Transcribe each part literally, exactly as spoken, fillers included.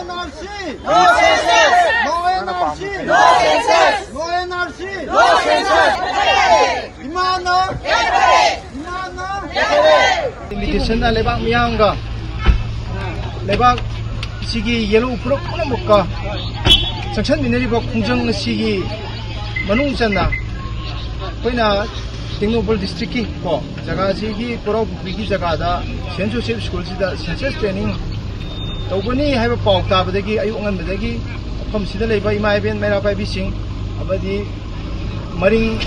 No N R C! No N R C! No N R C! No N R C! Demand no! Demand no! Invitation ꯅ ꯂꯩꯕꯥꯛ ꯃꯤꯌꯥꯝꯒ, ꯂꯩꯕꯥꯛ ꯁꯤꯒꯤ yellow ꯐꯨꯔꯨꯞ ꯄꯨꯝꯅꯃꯛꯀ ꯆꯪꯁꯟꯃꯤꯟꯅꯔꯤꯕ ꯈꯣꯡꯖꯪ ꯑꯁꯤꯒꯤ ꯃꯅꯨꯡ ꯆꯟꯅ ꯑꯩꯈꯣꯏꯅ ꯇꯦꯡꯅꯧꯄꯜ ꯗꯤꯁꯇ꯭ꯔꯤꯛꯀꯤ ꯀꯣ ꯖꯒꯥꯁꯤꯒꯤ ꯄꯣꯔꯥꯎ ꯄꯨꯈ꯭ꯔꯤꯒꯤ ꯖꯒꯥꯗ ꯁꯦꯟ ꯖꯣꯁꯦꯐ ꯁ꯭ꯀꯨꯜꯁꯤꯗ ꯁꯦꯟꯁꯁ ꯇ꯭ꯔꯦꯅꯤꯡ ꯇꯧꯒꯅꯤ ꯍꯥꯏꯕ ꯄꯥꯎ ꯇꯥꯕꯗꯒꯤ ꯑꯌꯨꯛ ꯑꯉꯟꯕꯗꯒꯤ ꯃꯐꯝꯁꯤꯗ ꯂꯩꯕ ꯏꯃꯥ ꯏꯕꯦꯟ ꯃꯩꯔꯥ ꯄꯥꯏꯕꯤꯁꯤꯡ ꯑꯃꯗꯤ ꯃꯔꯤꯡ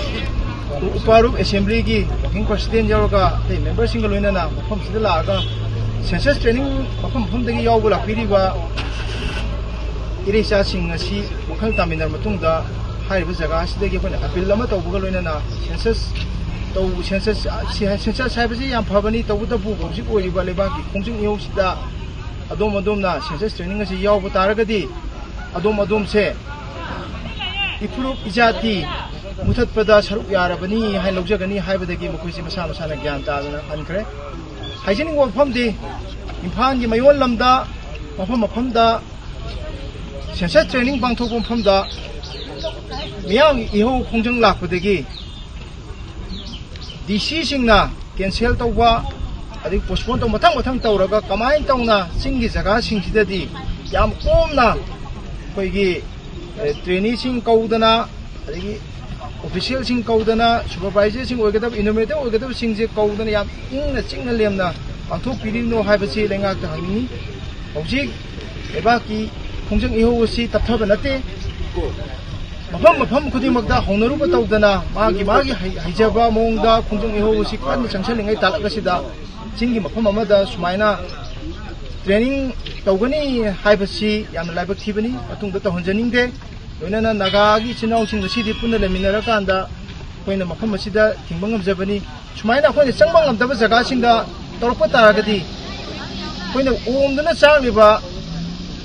ꯎꯄꯥꯔꯨꯞ ꯑꯦꯁꯦꯝꯕ꯭ꯂꯤꯒꯤ ꯋꯥꯔꯀꯤꯡ ꯄ꯭ꯔꯁꯤꯗꯦꯟ ꯌꯥꯎꯔꯒ ꯑꯇꯩ ꯃꯦꯝꯕꯔꯁꯤꯡꯒ ꯂꯣꯏꯅꯅ ꯃꯐꯝꯁꯤꯗ ꯂꯥꯛꯑꯒ ꯁꯦꯟꯁꯁ ꯇ꯭ꯔꯦꯅꯤꯡ ꯃꯐꯝ ꯃꯐꯝꯗꯒꯤ ꯌꯥꯎꯕ ꯂꯥꯛꯄꯤꯔꯤꯕ ꯏꯔꯩꯆꯥꯁꯤꯡ ꯑꯁꯤ ꯋꯥꯈꯜ ꯇꯥꯃꯤꯟꯅꯔꯕ ꯃꯇꯨꯡꯗ ꯍꯥꯏꯔꯤꯕ ꯖꯒꯥ ꯑꯁꯤꯗꯒꯤ ꯑꯩꯈꯣꯏꯅ ꯑꯄꯤꯜ ꯑꯃ ꯇꯧꯕꯒ ꯂꯣꯏꯅꯅ ꯁꯦꯟꯁꯁ ꯇꯧ-, ꯁꯦꯟꯁꯁ, ꯁꯦꯟꯁꯁ ꯍꯥꯏꯕꯁꯤ ꯌꯥꯝ ꯐꯕꯅꯤ, ꯇꯧꯕꯇꯕꯨ ꯍꯧꯖꯤꯛ ꯑꯣꯏꯔꯤꯕ ꯂꯩꯕꯥꯛꯀꯤ ꯈꯣꯡꯖꯪ ꯏꯍꯧꯁꯤꯗ ꯑꯗꯣꯝ ꯑꯗꯣꯝꯅ ꯁꯦꯟꯁꯁ ꯇ꯭ꯔꯦꯅꯤꯡ ꯑꯁꯤ ꯌꯥꯎꯕ ꯇꯥꯔꯒꯗꯤ ꯑꯗꯣꯝ ꯑꯗꯣꯝꯁꯦ ꯏꯐꯨꯔꯨꯞ ꯏꯖꯥꯇꯤ ꯃꯨꯊꯠꯄꯗ ꯁꯔꯨꯛ ꯌꯥꯔꯕꯅꯤ ꯍꯥꯏꯅ ꯂꯧꯖꯒꯅꯤ ꯍꯥꯏꯕꯗꯒꯤ ꯃꯈꯣꯏꯁꯤ ꯃꯁꯥ ꯃꯁꯥꯅ ꯒ꯭ꯌꯥꯟ ꯇꯥꯗꯅ ꯍꯟꯈ꯭ꯔꯦ꯫ ꯍꯥꯏꯖꯅꯤꯡꯕ ꯋꯥꯐꯝꯗꯤ ꯏꯝꯐꯥꯜꯒꯤ ꯃꯌꯣꯜ ꯂꯝꯗ ꯃꯐꯝ ꯃꯐꯝꯗ ꯁꯦꯟꯁꯁ ꯇ꯭ꯔꯦꯅꯤꯡ ꯄꯥꯡꯊꯣꯛꯄ ꯃꯐꯝꯗ ꯃꯤꯌꯥꯝꯒꯤ ꯏꯍꯧ ꯈꯣꯡꯖꯪ ꯂꯥꯛꯄꯗꯒꯤ ꯗꯤ ꯁꯤꯁꯤꯡꯅ ꯀꯦꯟꯁꯦꯜ ꯇꯧꯕ, ꯑꯗꯒꯤ ꯄꯣꯁꯄꯣꯟ ꯇꯧꯕ, ꯃꯊꯪ ꯃꯊꯪ ꯇꯧꯔꯒ ꯀꯃꯥꯏꯅ ꯇꯧꯅ ꯆꯤꯡꯒꯤ ꯖꯒꯥꯁꯤꯡꯁꯤꯗꯗꯤ ꯌꯥꯝ ꯀꯣꯝꯅ ꯑꯩꯈꯣꯏꯒꯤ, ꯑꯦ, ꯇ꯭ꯔꯦꯅꯤꯁꯤꯡ ꯀꯧꯗꯅ, ꯑꯗꯒꯤ ꯑꯣꯐꯤꯁꯤꯌꯦꯜꯁꯤꯡ ꯀꯧꯗꯅ, ꯁꯨꯄꯔꯚꯥꯏꯖꯔꯁꯤꯡ ꯑꯣꯏꯒꯗꯕ, ꯏꯅꯣꯃꯤꯅꯦꯇꯔ ꯑꯣꯏꯒꯗꯕꯁꯤꯡꯁꯦ ꯀꯧꯗꯅ ꯌꯥꯝ ꯏꯪꯅ ꯆꯤꯛꯅ ꯂꯦꯝꯅ ꯄꯥꯡꯊꯣꯛꯄꯤꯔꯤꯕꯅꯣ ꯍꯥꯏꯕꯁꯤ ꯂꯩꯉꯥꯛꯇ ꯍꯪꯅꯤꯡꯏ꯫ ꯍꯧꯖꯤꯛ ꯂꯩꯕꯥꯛꯀꯤ ꯈꯣꯡꯖꯪ ꯏꯍꯧ ꯑꯁꯤ ꯇꯞꯊꯕ ꯅꯠꯇꯦ꯫ ꯃꯐꯝ ꯃꯐꯝ ꯈꯨꯗꯤꯡꯃꯛꯇ ꯍꯧꯅꯔꯨꯕ ꯇꯧꯗꯅ ꯃꯥꯒꯤ ꯃꯥꯒꯤ ꯍꯩ-, ꯍꯩꯖꯕ ꯃꯑꯣꯡꯗ ꯈꯣꯡꯖꯪ ꯏꯍꯧ ꯑꯁꯤ ꯀꯟꯅ ꯆꯪꯁꯤꯜꯂꯤꯉꯩ ꯇꯥꯂꯛ ꯑꯁꯤꯗ ꯆꯤꯡꯒꯤ ꯃꯐꯝ ꯑꯃꯗ ꯁꯨꯃꯥꯏꯅ ꯇ꯭ꯔꯦꯅꯤꯡ ꯇꯧꯒꯅꯤ ꯍꯥꯏꯕꯁꯤ ꯌꯥꯝꯅ ꯂꯥꯏꯕꯛ ꯊꯤꯕꯅꯤ꯫ ꯃꯇꯨꯡꯗ ꯇꯧꯍꯟꯖꯅꯤꯡꯗꯦ꯫ ꯂꯣꯏꯅꯅ ꯅꯥꯒꯥꯒꯤ ꯏꯆꯤꯟ ꯏꯅꯥꯎꯁꯤꯡ ꯉꯁꯤꯗꯤ ꯄꯨꯟꯅ ꯂꯩꯃꯤꯟꯅꯔꯀꯥꯟꯗ ꯑꯩꯈꯣꯏꯅ ꯃꯐꯝ ꯑꯁꯤꯗ ꯊꯤꯡꯕ ꯉꯝꯖꯕꯅꯤ꯫ ꯁꯨꯃꯥꯏꯅ ꯑꯩꯈꯣꯏꯅ ꯆꯪꯕ ꯉꯝꯗꯕ ꯖꯒꯥꯁꯤꯡꯗ ꯇꯧꯔꯛꯄ ꯇꯥꯔꯒꯗꯤ ꯑꯩꯈꯣꯏꯅ ꯑꯣꯝꯗꯨꯅ ꯆꯥꯛꯂꯤꯕ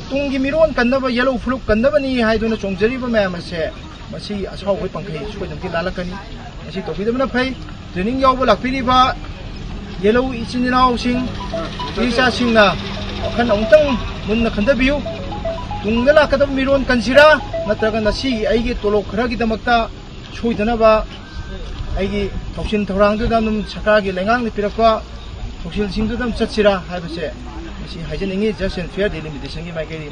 ꯇꯨꯡꯒꯤ ꯃꯤꯔꯣꯟ ꯀꯟꯅꯕ, ꯌꯦꯜꯍꯧ ꯐꯨꯔꯨꯞ ꯀꯟꯅꯕꯅꯤ ꯍꯥꯏꯗꯨꯅ ꯆꯣꯡꯖꯔꯤꯕ ꯃꯌꯥꯝ ꯑꯁꯦ ꯃꯁꯤ ꯑꯁꯥꯎꯕꯒꯤ ꯄꯥꯡꯈꯩ ꯁꯣꯏꯗꯅꯃꯛꯀꯤ ꯂꯥꯜꯂꯛꯀꯅꯤ꯫ ꯃꯁꯤ ꯇꯧꯕꯤꯗꯕꯅ ꯐꯩ꯫ ꯇ꯭ꯔꯦꯅꯤꯡ ꯌꯥꯎꯕ ꯂꯥꯛꯄꯤꯔꯤꯕ ꯌꯦꯜꯍꯧ ꯏꯆꯤꯟ ꯏꯅꯥꯎꯁꯤꯡ, ꯏꯆꯥꯁꯤꯡꯅ ꯋꯥꯈꯜ ꯑꯃꯨꯛꯇꯪ ꯃꯨꯟꯅ ꯈꯟꯊꯕꯤꯌꯨ꯫ ꯇꯨꯡꯗ ꯂꯥꯛꯀꯗꯕ ꯃꯤꯔꯣꯟ ꯀꯟꯁꯤꯔꯥ, ꯅꯠꯇ꯭ꯔꯒ ꯉꯁꯤꯒꯤ ꯑꯩꯒꯤ ꯇꯣꯂꯣꯞ ꯈꯔꯒꯤꯗꯃꯛꯇ ꯁꯣꯏꯗꯅꯕ ꯑꯩꯒꯤ ꯊꯧꯁꯤꯟ ꯊꯧꯔꯥꯡꯗꯨꯗ ꯑꯗꯨꯝ ꯁꯔꯀꯥꯔꯒꯤ ꯂꯩꯉꯥꯛꯅ ꯄꯤꯔꯛꯄ ꯊꯧꯁꯤꯜꯁꯤꯡꯗꯨꯗ ꯑꯗꯨꯝ ꯆꯠꯁꯤꯔꯥ ꯍꯥꯏꯕꯁꯦ ꯃꯁꯤ ꯍꯥꯏꯖꯅꯤꯡꯉꯤ, Just and Fair Delimitation ꯒꯤ ꯃꯥꯏꯀꯩꯗꯒꯤ꯫